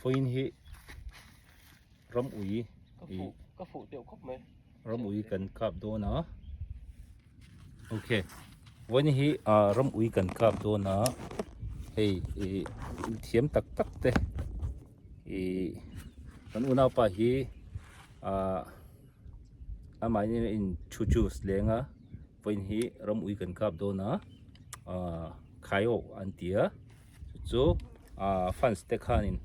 Vawiin hi ram ui Ka fuh deuh khawp mai. Ram ui kan kap dawn a. Ok. Vawiin hi ram ui kan kap dawn a. Hei ih thiam tak tak te ih kan unaupa hi ah amahni a in thu juice leng a vawiin hi ram ui kan kap dawn a ah khai awh an ti a chu chu ah fans te khanin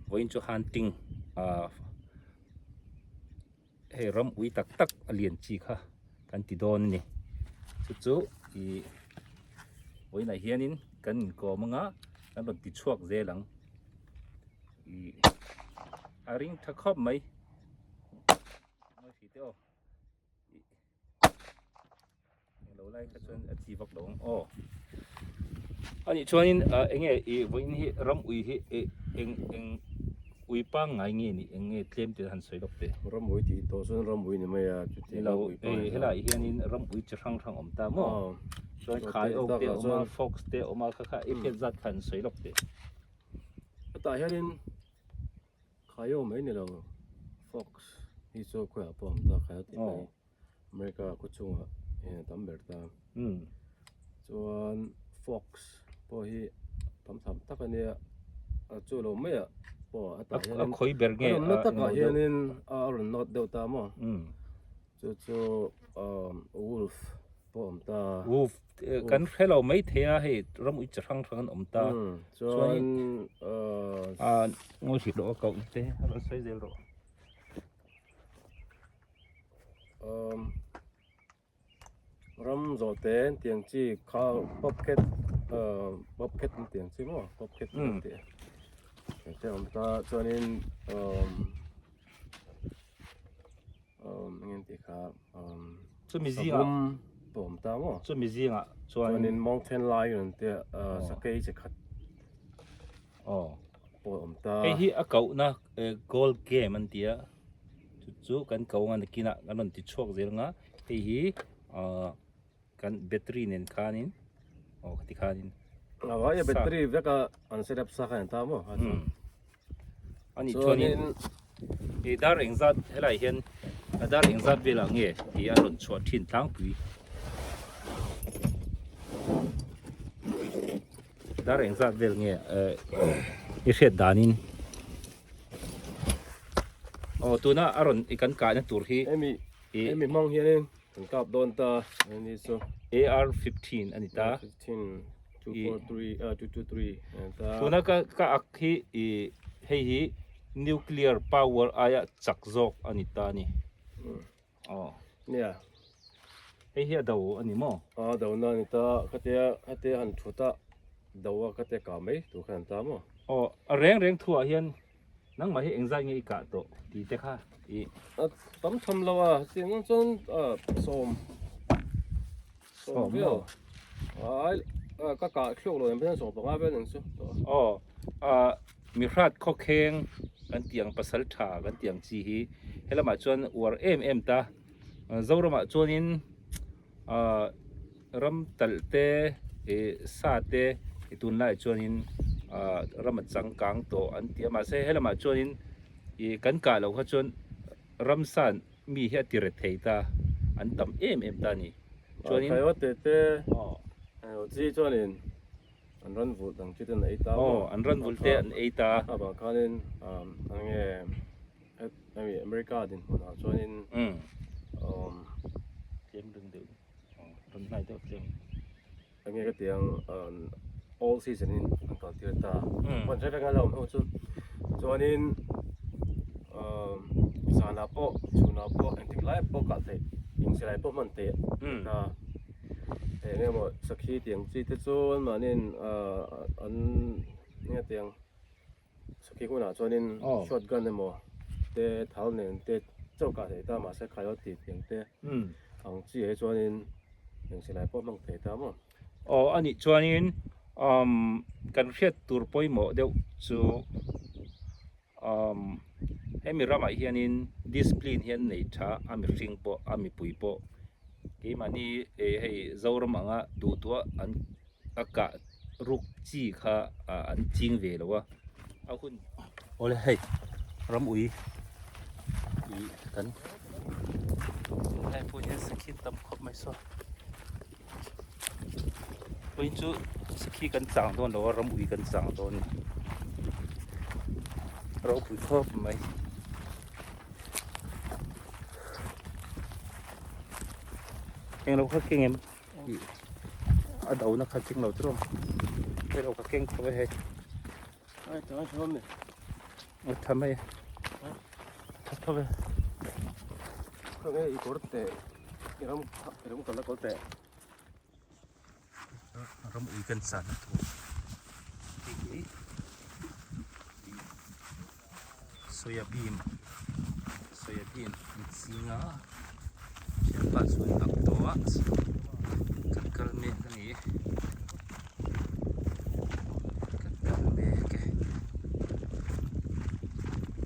vawiin chu hunting ah hei ram ui tak tak a lian chi kha kan ti dawn a ni chu chu ih vawiinah hianin kan inkawm anga kan rawn ti chhuak zel ang ih a ring tha khawp mai mawi hrih teh aw ih englo lai kha chuan a chi vak lo ang aw anih chuanin ah eng nge ih vawiin hi ram ui hi ih eng eng ui pangngai nge nih eng nge tlem te han sawi lawk teh. Ram ui tih tawh chuan ram ui ni mai a chuti ram ui pangngai helaiah hianin ram ui chi hrang hrang awm ta maw chuan khai awk te a awm a fox te a awm a kha kha i hriat zat kha han sawi lawk teh. Hetah hianin khai awk mai ni lo fox hi chu khawiah pawh a awm ta khai a tih mai. America khaw chungah hian a tam ber ta. Chuan fox pawh hi tam tham tak a nia a chu lo mai ah pawh a tah hianin a khawi ber nge a rawn takah hianin a rawn nawt deuh ta maw chu chu wolf pawh a awm ta. Wolf kan hre lo mai thei a hei ram ui chi hrang hrang an awm ta. Chuan ngawi hrih rawh a koh te a rawn sawi zel rawh. Ram zawh te tiang chi kha bobcat bobcat an tih ang chi maw bobcat an tih ang te a awm ta chuanin eng nge an tih kha savawm pawh a awm ta maw chumi zingah chuanin mountain lion an tia sakei chi khat pawh a awm ta hei hi a kohna gold game an tia. Chu chu kan ko anga nakinah kan rawn ti chhuak zel anga hei hi ahh kan battery nen khanin aw khati khanin Aw a battery vek a an set up sa kha an ta maw ani chuanin i dar engzat helai hian a dar engzat velah nge tih a rawn chhuah thin tlangpui dar engzat vel nge i hriat danin. Aw tuna a rawn i kan kahna tur hi hemi hemi hmang hianin kan kap dawn ta ani chu AR-15 a ni ta 15 243 ah 223 a ni ta tuna ka ka ak hi i hei hi nuclear power aia chak zawk a ni ta a ni aw nia hei hi a do a ni maw a do na a ni ta khatia khatia han thut a do a khatia kah mai tur khan an ta maw aw a reng reng thuah hian nangmah hi engzat nge i kah tawh tih te kha i a tam tham lo a chiang ang chuan a sawm sawm vel ai ka kah thluak lo em hian sawm panga vel ang chu aw a Mi hrat khawkheng kan tih ang pasal tha kan tih ang chi hi helamah chuan uar em em ta. Zoramah chuanin ahh ram talh te ih sa te i tunlaiah chuanin ahh ram a changkang tawh an ti a mahse helamah chuanin ih kan kah loh kha chuan ramsa mi hi a ti re thei ta an tam em em ta a ni. Chuanin. Chi chuanin. An ran vulh dang chi te an ei ta maw? Aw, an ran vulh te an ei ta. A vang khanin eng nge hemi America dinhmunah chuanin Tlem ring deuh rawn hnai deuh tlem. Eng nge ka ti ang all season in an kal tir ta. Hman reng reng a la awm ho chu chuanin zanah pawh chhunah pawh engtik lai pawh kah theih insilai pawh hman theih ta. Eng emaw sakhi tiang chi te chu anmahniin an eng nge tiang sakhi hunah chuanin shotgun emaw te thal nen te chauh kah theih ta mahse khai-aw tih tiang te ang chi ah hi chuanin eng silai pawh hmang thei ta maw. Aw a nih chuanin kan hriat tur pawimawh deuh chu Hemi ramah hianin discipline hi an nei tha a mihring pawh a mipui pawh keimahni hei Zoram anga duh duh a an a kah ruk chi kha an ching ve lo a a hun awle hei ram ui ih kan helai pawh hian sakhi an tam khawp mai saw vawiin chu sakhi kan chang dawn lo a ram ui kan chang dawn a ni ropui khawp mai. Englo kha keng em? A do na kha keng lo chu hei lo kha keng tho e hei. Ai tha tho me. A tha mai e. Tha tho e. Kha nge i kawr teh i ram i ram kalna kawr teh. Ram ui kan chan a tur hei hi soya bean soya bean an ching a thianpa chuan ak tawh a kan kal mek a ni kan kal mek e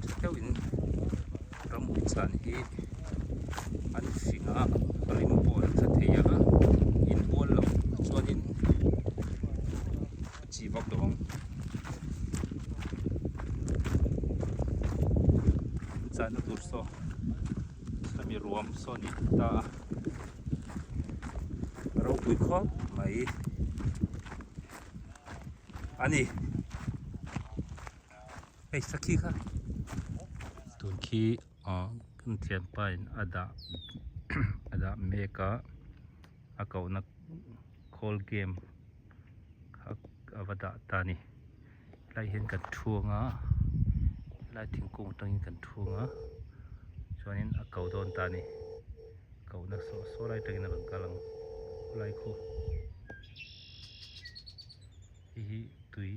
tha deuhin ram ui chan hi an fing a rim pawh an tha thei a inbual loh chuanin a chi vak lo ang an chahna tur saw sawmi ruam saw a ni ta a ropui khawp mai a ni. Hei sakhi kha tun khi ah kan thianpa in a dah a dah mek a a kohna khawl game kha a va dah ta a ni helai hian kan thuang a helai thingkung atangin kan thuang a chuanin a ko dawn ta a ni kohna saw saw lai atangin a rawn kal ang khawlai khu hei hi tui.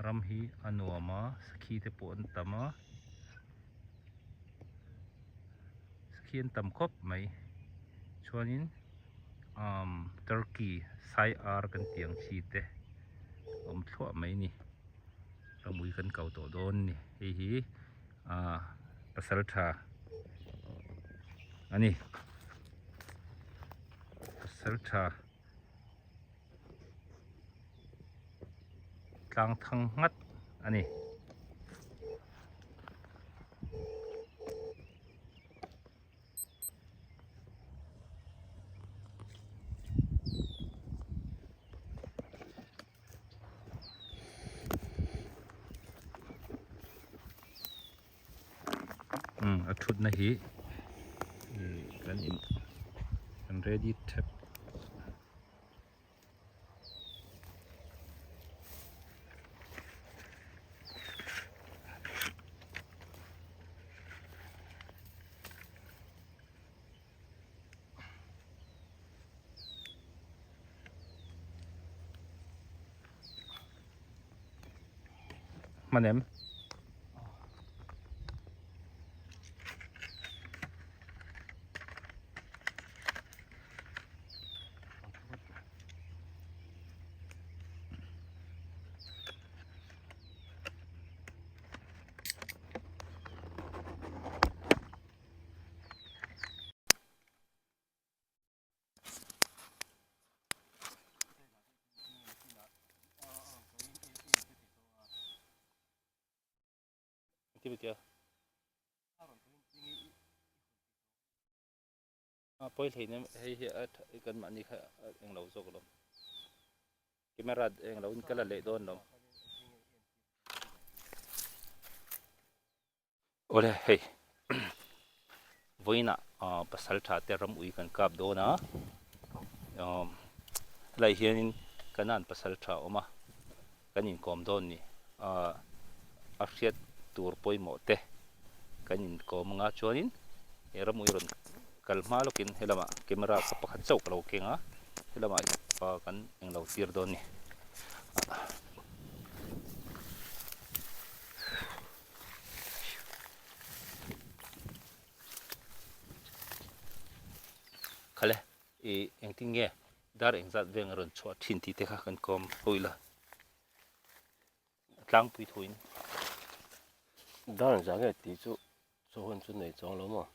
Ram hi a nuam a, sakhi te pawh an tam a, sakhi an tam khawp mai chuanin umm turkey sai ar kan tih ang chi te a awm thluah mai a ni ramui kan kau tawh dawn a ni hei hi ahh pasal tha a ni pasal tha. Tlang thang nghat a ni. Umm a thutna hi ih kan in kan ready thep. Hman em? A pawi hlei nem hei hi a tha kan mahni kha eng lo zawk lo camera eng lo in ka la leh dawn lo. Awle hei vawiinah pasal tha te ram ui kan kap dawn a helai hianin kanan pasal tha a awm a kan inkawm dawn a ni a hriat tur pawimawh te kan inkawm anga chuanin he ram ui rawn kal hma lawkin helamah camera kha pakhat chauh ka lo keng a helamah kan englo tir dawn a ni. Khale i engtin nge dar engzat veng a rawn chhuah thin tih te kha kan kawm ho ila a tlangpui thuin. Dar engzat nge tih chu chu hun chu nei chuang lo maw?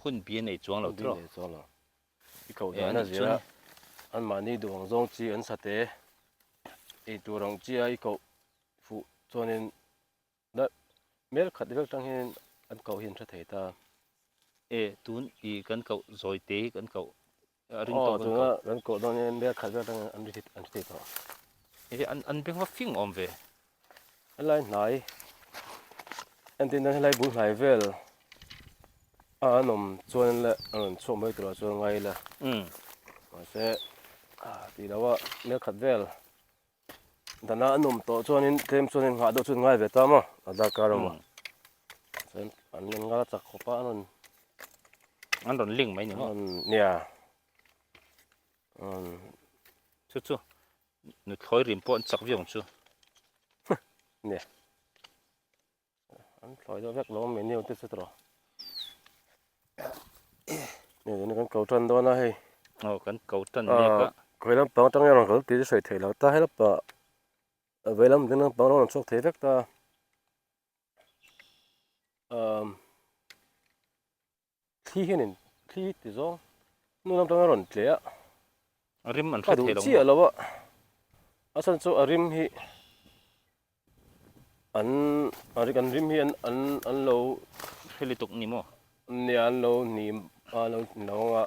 Hun bi a nei chuang lo tiraw? Hun bi a nei chuang lo. I koh dan a zir a. Anmahni duh ang zawng chi an sate ei tur ang chi a i koh fuh chuanin hmel khat vel tang hian an koh hi an hre thei ta. E tun i kan koh zawi te hi kan koh a ring tawk kan koh. Aw tuna kan koh dawn hian hmel khat vel tang hian an hre thei tawh. E an an beng va fing awm ve. Helai hnai entir nan helai bul hnai vel a an awm chuan le a rawn chhuak mai turah chuan ngai ila mahse tih loh a hmel khat vel dana an awm tawh chuanin tlem chuanin nghah deuh chu an ngai ve ta maw a darkar awm a chuan an ngal chak khawp a an rawn an rawn link mai ni maw nia chu chu Nuthlawi rim pawh an chak viau ang chu. Nia. An thlawi deuh vek lo a menu te chu tawh. Ni ni kan ko tan dawn a hei. Aw kan ko tan mek a. Khawi lampang atang hian rawn kal tih chu sawi theih loh ta helapa vei lam ding lampang rawn chhuak thei vek ta. Umm Thli hianin thli ti zawng nu lam tang a rawn tle a. A rim an hre thei lo maw? A duh chiah lo a. A chhan chu a rim hi an a kan rim hi an an an lo hre lutuk ni maw? Nia an lo hnim a lo lo ang a.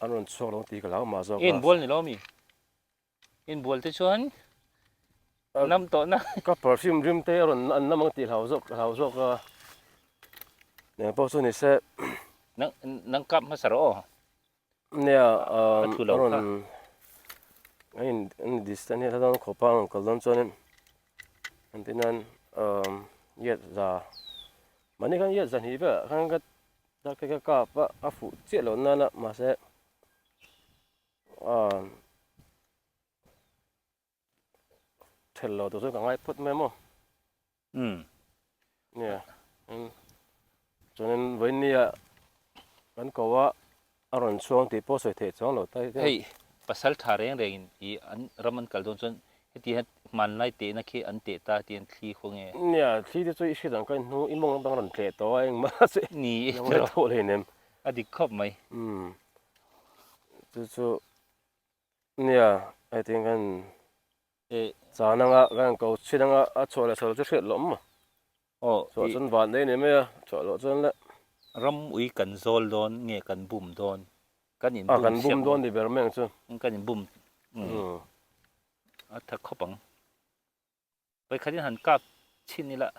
An rawn chhuak lo tih ka hlau mah zawk a. I inbual ni lo mi? Inbual te chuan nam tawh na. Ka perfume rim te a rawn an nam ang tih hlau zawk hlau zawk a. Neng pawh chu ni se. Nang nang kap hmasa rawh aw. Nia a thu lo kha. A in an distance hi a hla dawn khawp a an kal dawn chuanin an ti nan yet za mahni khan yet za hnih velah khan ka ka kap a a fuh chiah loh nana mahse Aaa Ṭhel lo tur chuan ka ngai phawt mai maw? Umm. Nia, chuanin vawinia kan ko a, a rawn chhuang tih pawh sawi theih chuang lo ta hi. Hei, pasal tha reng rengin i an ram an kal dawn chuan heti hian hmanlai tehna khi an teh ta tiin thli khaw nge? Nia, thli te chu i hriat ang kha hnu i mawng lampang rawn tleh tawh a engmah chu Ni i lo thaw hlei nem. A dik khawp mai. Umm. Chu chu nia hetiang kan chan anga kan ko chhin anga a chhuah leh chhuah loh chu hriat loh maw aw chhuah chuan van nei ni mai a chhuah loh chuan le ram ui kan zawl dawn nge kan bum dawn kan in bum kan bum dawn ni ber mai ang chu kan in bum a tha khawp ang Vawikhatin han kap chhin ila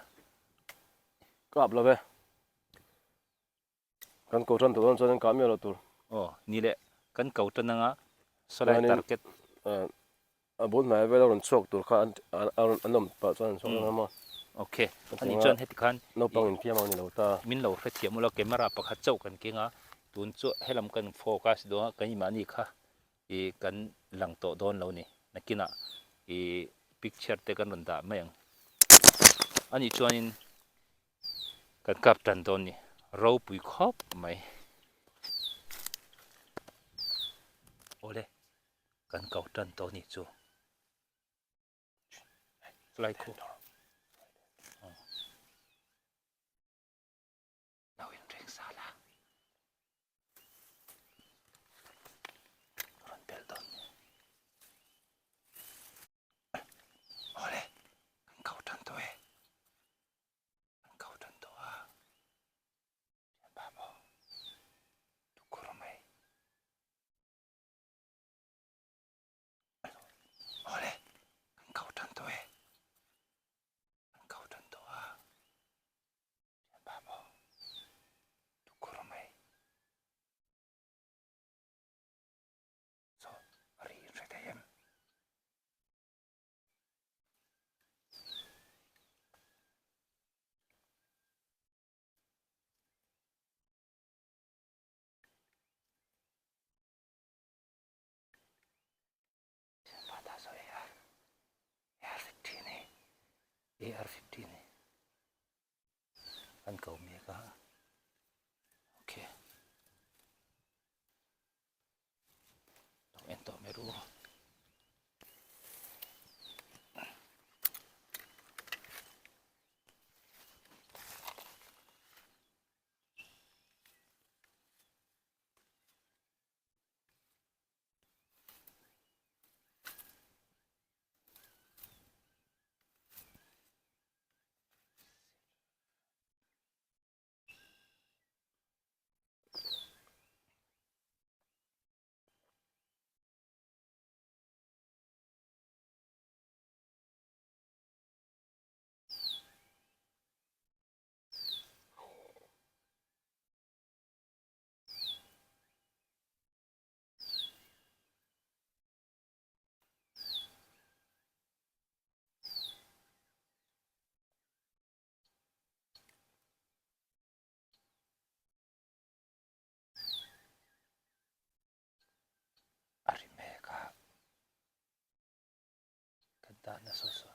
kap lo ve. Kan ko tan tur dawn chuan an kah miah loh tur. Aw, ni leh kan ko tan anga sawlai target. A bul hnai vel a rawn chhuak tur kha an an awm pah chuan an chhuak dawn a maw. Ok, ani chuan heti khan naupang infiam ang ni lo ta. Min lo hrethiam ula camera pakhat chauh kan keng a, tun chu helam kan focus dawn a, kan imahni kha i kan lang tawh dawn lo ni. Nakinah i picture te kan rawn dah mai ang. Ani chuanin Kan kap tan dawn ni ropui khawp mai. Awle kan ko tan tawh ni chu. Fly khu. Lo in reng sa la. Rawn bel dawn ni. Awle kan ko tan tawh e. An ko tan tawh a, thianpa maw tukhur mai. Awle, kan ko tan tawh e. An ko tan tawh a, thianpa maw tukhur mai. Saw, a ri in hre thei em? AR-15 an ko mek a okay en tawh mai ru. Dahna saw saw.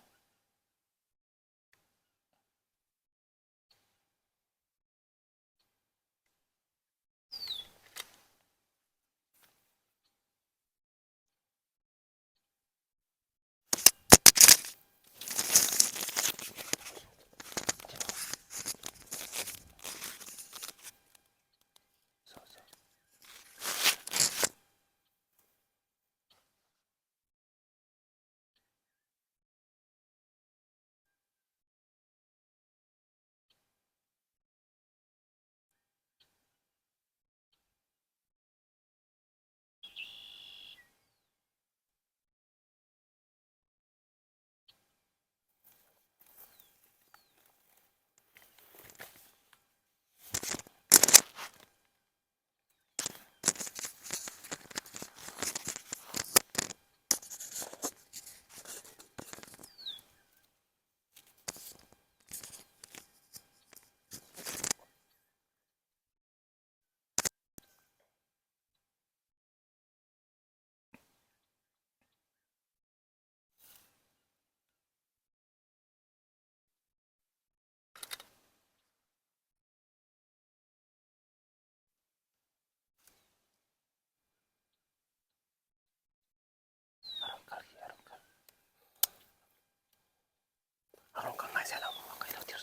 A rawn kal ngai zel ang. A kai lo tir.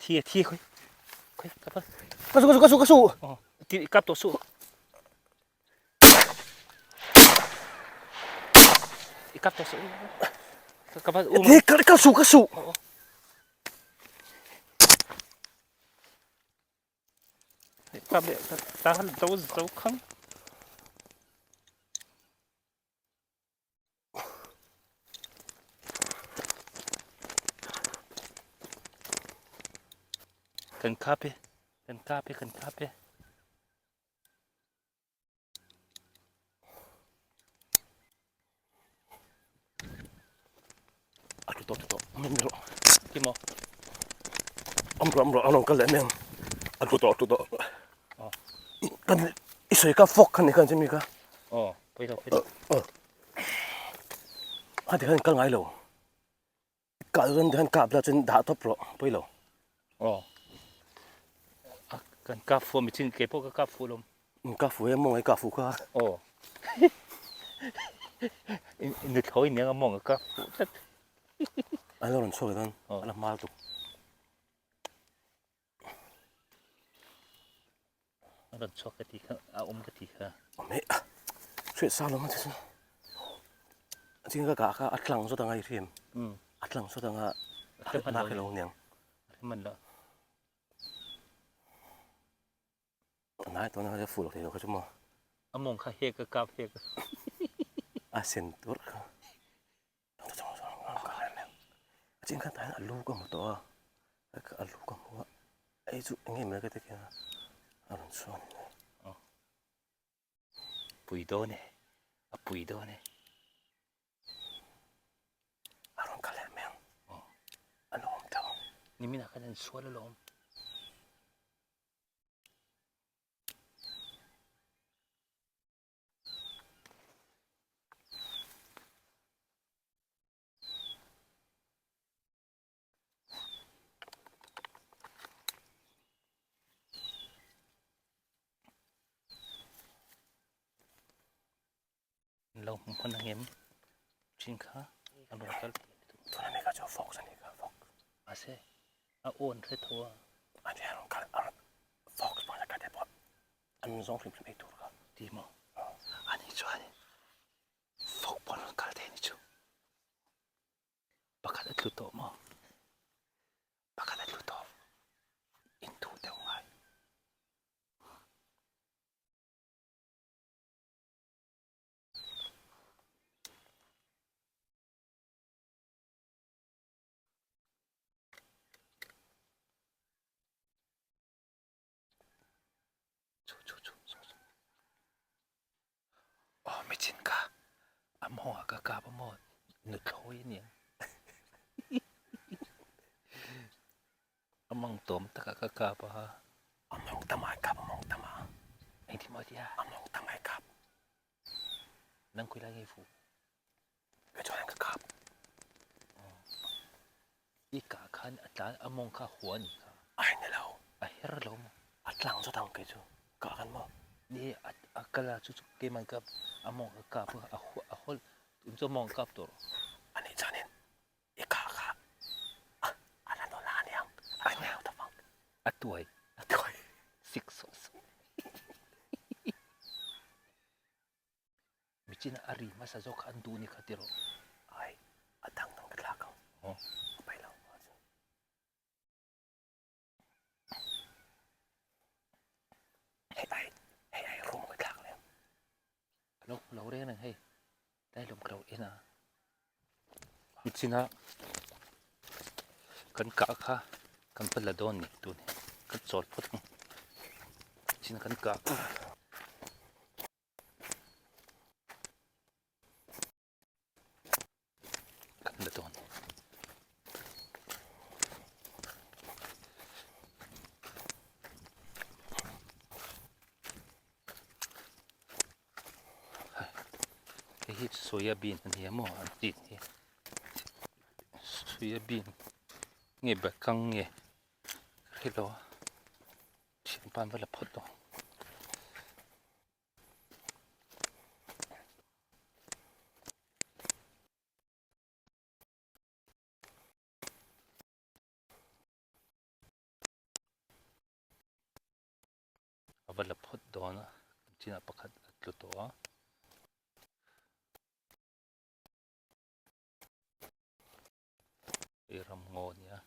Thi thi khoi. Khoi kap. Ka su ka su ka su ka su. Oh, ti kap to su. I kap to su. Kap u. Thi ka ka su ka su. Kap le ta han zo zo khang. Kan kap e. Kan kap e kan kap e. A tlu tawh tlu tawh min rawh. Ti maw? Am rawh am rawh a rawn kal leh mai ang. A tlu tawh a tlu tawh. Kan i sawi kha fawk kha ni khan chumi kha. Aw pawi lo pawi lo. Kha ti khan kal ngai lo. Kah chuan ti khan kap la chuan dah tawp rawh pawi lo. Aw kan kap fuh mi chin kei pawh ka kap fuh lawm. Ka fuh e mawng e ka fuh kha. Aw nuthlawi nia nga mawng a kap fuh tlat. A lo rawn chhuak dawn a la hma lutuk. A rawn chhuak ka ti kha a awm ka ti kha. Awm e hriat sa lawm a ti chu. A ching ka kah kha a tlang zawt anga i hriam. A tlang zawt anga a hman lo niang. A hman lo. A nai tawh na fuh lo thei lo kha chu maw. A mawng kha hek a kap hek a. A sen tur kha. A ching khan tah hian alu ka hmu tawh a. Alu ka hmu a. Hei chu eng nge mai ka ti khian a rawn chhuak a ni. Pui dawn e. A pui dawn e. A rawn kal leh mai ang. A lo awm teuh ang. Niminah khan an sual alawm. Lo hmu hman ang em thin kha a rawn kal Tuna mi kha chu fox a ni kha fox. Mahse a awn hre tho a. A nia rawn kal a rawn fox pawh a kate pawh an zawng hrim hrim ei tur kha. Ti maw? Ani chuan fox pawh an rawn kal thei a ni chu. Pakhat a tlu tawh maw? Pakhat a tlu tawh. Inthuh deuh ngai. Nuthlawi a nia. A mang tawm takah ka kap a. A mawng tam ai kap, a mawng tam a. Engtin maw tia? A mawng tam ai kap. Nang khawi lai nge fuh? Kei chuan ka kap. I kah khan a tlan a mawng kha a hua a nih kha. Ai ni lo. A her lo maw? A tlang zawt ang kei chu kah khan maw? Ni a kal a chu chu keimah ka a mawng ka kap a a hua a hawlh tun chu a mawng kap tawh rawh. A nih chuanin i kah kha a la nawlh a aniang a tuai lo tawp ang. A tuai. A tuai. Sik sawh sawh. Michin a ri hmasa zawk kha an duh ni kha ti rawh. Ai, a dang dang ka thlak ang. Aw. A paih lo maw chu. Hei ai, hei ai room ka thlak leh. Lo, lo reng reng hei. Dai lawm ka lo en a. Michina kan kah kha kan va la dawn ni tun hi. Kan chawl phawt ang. Michina kan kah kha. Kan la dawn. Hei hi soya bean a ni a maw an tih hi soya bean nge bekang nge ka hre lo a thianpa an va la phawt dawn. A va la phawt dawn a chinah pakhat a tlu tawh a. Hei ramngaw a nia.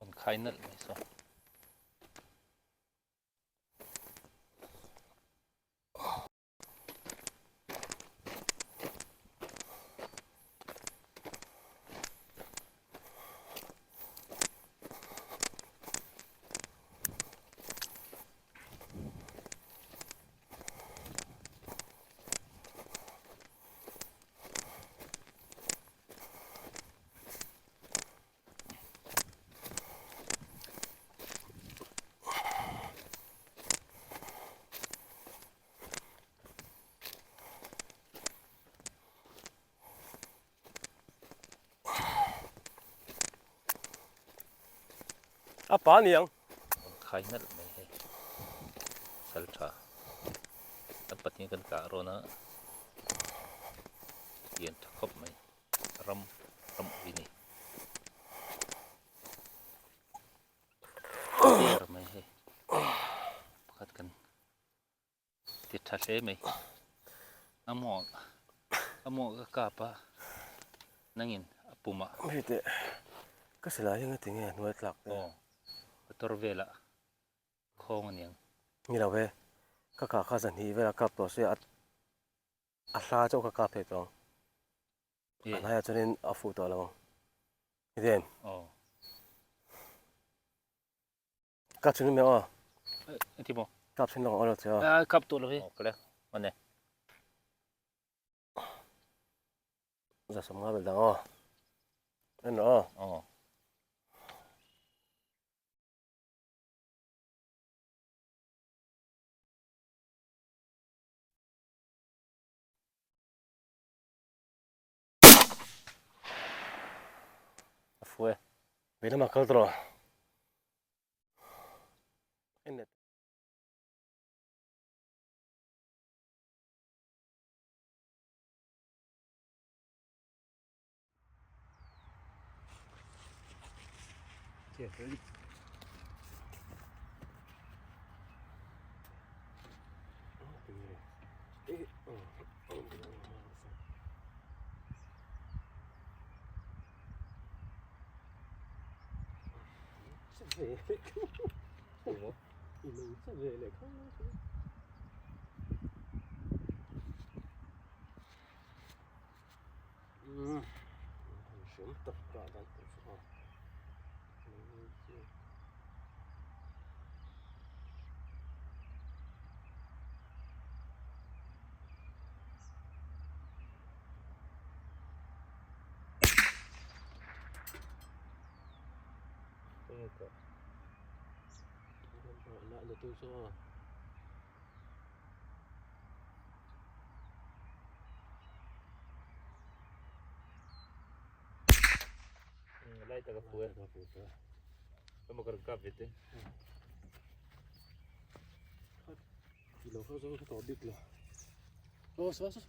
An khai nalh mai saw. A pa niang. Khai nalh mai hei. Sal tha. Kan pathian kan kah rawn a. Lian tha khawp mai. Ram ram ui ni. Der mai hei. Pakhat kan ti tha hle mai. A maw a maw ka kap a. Nangin a pum a. Hei teh ka silai hi ngati nge a hnuai tlak te. Aw motor velah khawng aniang. Ni lo e, ka kah kha zahnih velah kap tawh se a a hla chauh kha kap thei tawh ang. A hnaiah chuanin a fuh tawh lo ang. Hetiang. Aw. Kap chhin mai aw. Engti maw? Kap chhin lawk ang aw lo che aw. Kap tawh lo hi. Aw kale mane. Za sawm nga bel dang aw. En rawh aw. Aw. A fu e. Vei lamah kal tawh rawh. En leh. Hriam tak kah dan pawh chu aw. Lai tak a pu e. Emaw ka rawn kap ve te. Lo kha zo ka tawh bik lo. Oh, so so.